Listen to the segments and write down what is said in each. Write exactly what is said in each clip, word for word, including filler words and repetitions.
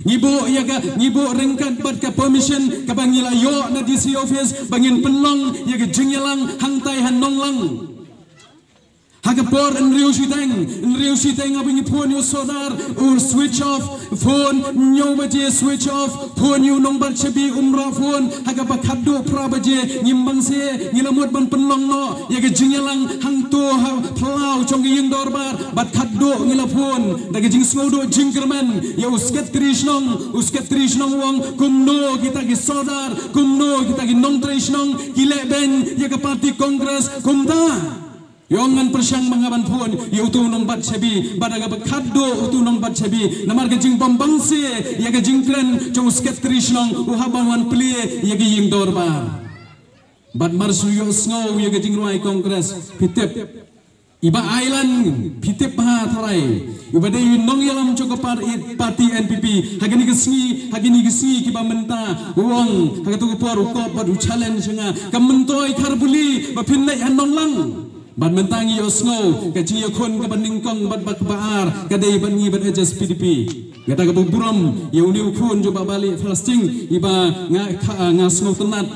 Ngi buh ïa ka, ngi buh ryngkat bad ka permission kaba ngi la ïoh na D C office ba ngin pynlong ïa ka jingïalang hangtai ha Nonglang. Ha ka por hynriew shiteng, hynriew shiteng haba ngi phone ïa u Sordar, u switch off phone, hynñiew baje switch off phone ïa u Nongbat Shabi, um rah phone. Ha kaba khatduh phra baje ngim bang se, ngi la mut ban pynlong noh ïa ka jingïalang hangto ha phyllaw jong ka ïing dorbar, bad khatduh ngi la phone da ka jingsngewduh jingkyrmen ïa u Secretary Shnong. U Secretary Shnong u ong kumno kita ki Sordar, kumno kita ki nongtrei shnong ki leh beiñ ïa ka party Congress kumta. Ïa u ong ngan pyrshang ma nga ban phone ïa utu u Nongbat Shabi, bad ha kaba khatduh utu u Nongbat Shabi, namar ka jingbym bang se ïa ka jingkren jong u Secretary Shnong, u hap ban wan plie ïa ka ïing dorbar. Bad mar shu ïohsngew ïa ka jingrwai Congress, phi tip, i Bah Ailan, phi tip bha tharai, iba dei i nongïalam jong ka par-, i party N P P, ha kine ki sngi, ha kine ki sngi kiba mynta, u ong ha kato ka por u kop bad u challenge ïa nga, ka Myntoi Kharbuli ba phin leit ha Nonglang. Bad mynta ngi ïohsngew ka jingïakhun kaba nyngkong bad ba kaba ar ka dei bad ngi bad H S P D P. Kata kaba burom ïa une u khun jong Bah Bali Plasting, iba nga kha, nga sngewtynnat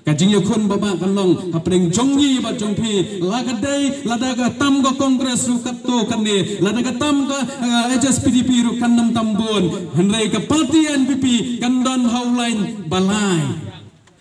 ka jingïakhun ba ba kan long hapdeng jong ngi bad jong phi. La ka dei, lada ka tam ka Congress ruh katto katne, lada ka tam ka, eh, H S P D P ruh kan ym tam bun. Hynrei ka party N P P kan don ha u lain ba lai.